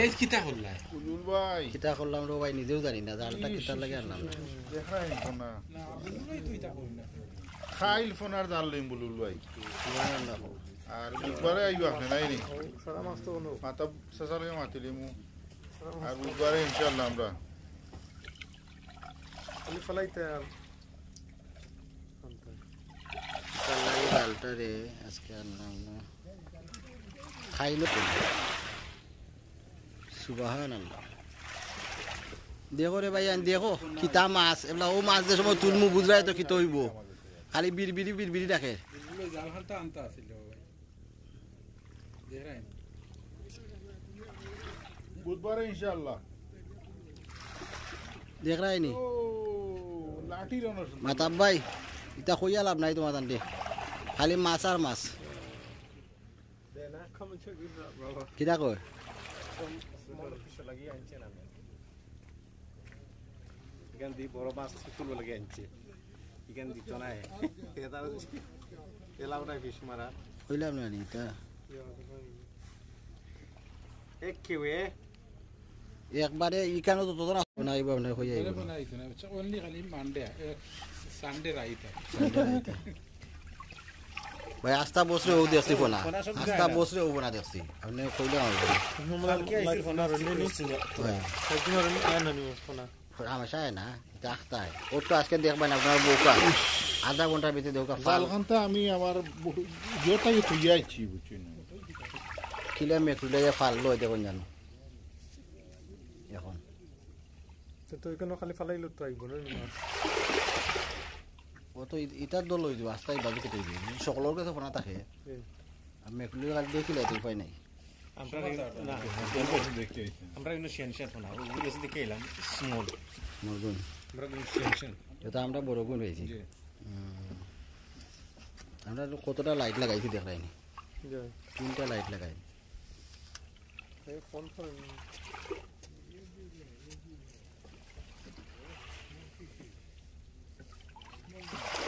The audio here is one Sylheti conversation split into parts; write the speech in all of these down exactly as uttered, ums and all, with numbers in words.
এই কিতা করলা? বুলবুল ভাই। কিতা করলাম রে ভাই, নিজেও জানি না, জালটা কিতার লাগি আনলাম না। দেখা নাই ফোনা। না, বুলবুল ভাই তো ইতা করি না। খাইল ফোনার জাল লইম বুলবুল ভাই। সুবহানাল্লাহ। আর বুধবারে আইবা আপনে, নাই নি? সারা মাছ তো হলো। মাতা চাচার লগে মাতিলিমু। আর বুধবারে ইনশাআল্লাহ আমরা। খালি ফালাইতে আর আনতে। তার লাগি জালটা রে, আজকে আনলাম না। খাইলো তো। সুবহানাল্লাহ। দেখো রে ভাই, আন দেখো, কিতা মাছ, এবলা অউ মাছ যে সময় তুলমু বুঝরায় তো কিতা অইবো। খালি বিড়বিড়ি, বিড়বিড়ি ডাকে। জাল হালতা আনতা আছিল রে ভাই। দেখরায় নি? বুধবারে ইনশাআল্লাহ। দেখরায় নি? ও, লাঠির অনশন। মাতাব ভাই, ইতা কইয়া লাভ নাই তুমার তানরে। খালি মাছ আর মাছ। কিতা কয়? ইখান দি বড় মাছ তুলবার লাগি আনছে। ইখান দিত না। এটা এলাও নাই ফিশ মারা। কইলাম না নি ইতা। এক কেউ এ? একবারে ইখানো তো তোর না, আইবো আপনার কই আইবো। বানাইছে না, only খালি মানডে, এ, সানডে রাইত। সানডে রাইত। ভাই, আস্তা বছরে অউ দেখছি ফোনা। ফোনা সব আস্তা যায় না। বছরে অউ ফোনা দেখছি। আপনে কইলে আমার কালকে আইছিল ফোনা, ফোনা রইলে নিছিল। হয়। একদিন আর আমি আয় না নিব ফোনা। ফোনা হামেশা আয় না, ইতা আখতা আয়। অউ তো আজকে দেখবা না, আপনার বউকা। আধা ঘন্টার ভিতরে দেখবা, ফাল। জালখানটা আমি আমার বউ-, ইয়ে থাকি থইয়া আইছি, বুঝছইন না। কিলা মেকুলে যে ফাল লই দেখুন জানো। এখন। তো, তো ইখানো খালি ফালাইলে তো আইবো না মাছ। অউ তো ই-, ইতার দল অই যাইবো, আস্তা ই বাজু কেটে দিবি। সকলর কাছে ফোনা থাকে। হুম। আর মেকুলি খালি দেখিলে তো উপায় নাই। আমরা না, আমরা কিন্তু সেন সেন ফোনা, ওই গেছে দেখে এলাম, small। মরগুন। আমরা কিন্তু সেন সেন। এটা আমরা বড় গুণ হয়েছি। জি। হুম। আমরা তো কতটা লাইট লাগাইছি দেখরায় নি। জি। তিনটা লাইট লাগাই। এই ফোন ফোন।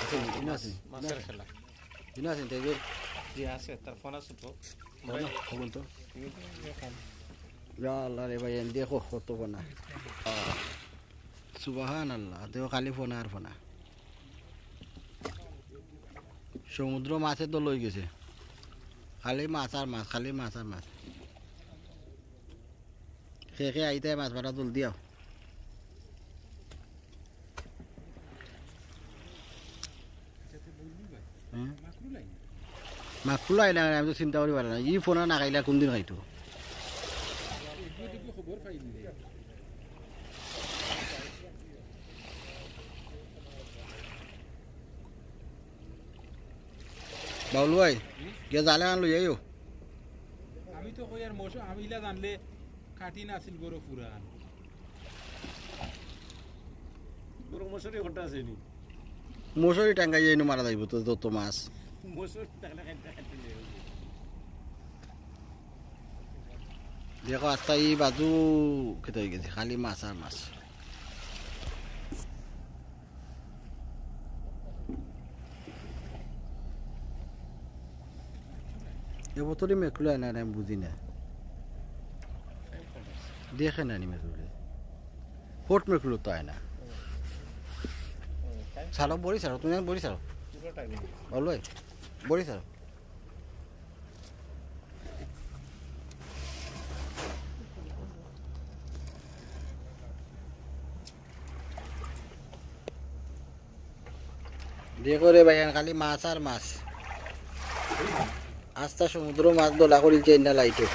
আচ্ছা, ইনো আছে। মাছের খেলা। ইনো আছে, তাই যে? জি, আছে, তার ফোন আছে তো। বলো, খবর তো। ইয়া আল্লাহ রে ভাই, এন দেখো কত ফোনা। সুবহানাল্লাহ, দেখো খালি ফোনা আর ফোনা। সমুদ্র মাছে দল অই গেছে। খালি মাছ আর মাছ, খালি মাছ আর মাছ। খে খে আইতে মাছ মারা জলদি আও। হুম? মাকরুল আয় না, আমি তো চিন্তা করি পারি না। ই ফোনা না খাইলে কোন দিন খাইতো? বাউল ভাই, গিয়া জালে আন লই আইও। আমি তো কই আর মশ-, আমি ইলা জানলে কাটি না আছিল গরু পুরান। গরু মশারি ঘরটা আছে নি? মশারি টাঙ্গাই যাইনু মারা যাইবো তো যত মাছ। মশারি টাঙ্গাই খাইতে খাইতে নিয়ে যাইবো। দেখো, আস্তা ই বাজু খেতে হয়ে গেছে, খালি মাছ আর মাছ। এ বোতলে মেকুল আয় না, আমি বুঝি না। দেখে না নি মেকুলে। ফোর্ট মেকুল তো আয় না। ছাড়ো, বড়ি ছাড়ো, তুমি বড়ি ছাড়ো। বলো, বড়ি ছাড়ো। দেখো রে ভাই, খালি মাছ আর মাছ। আস্তা সমুদ্র মাছ দলা করিল চেইন না লাইটে।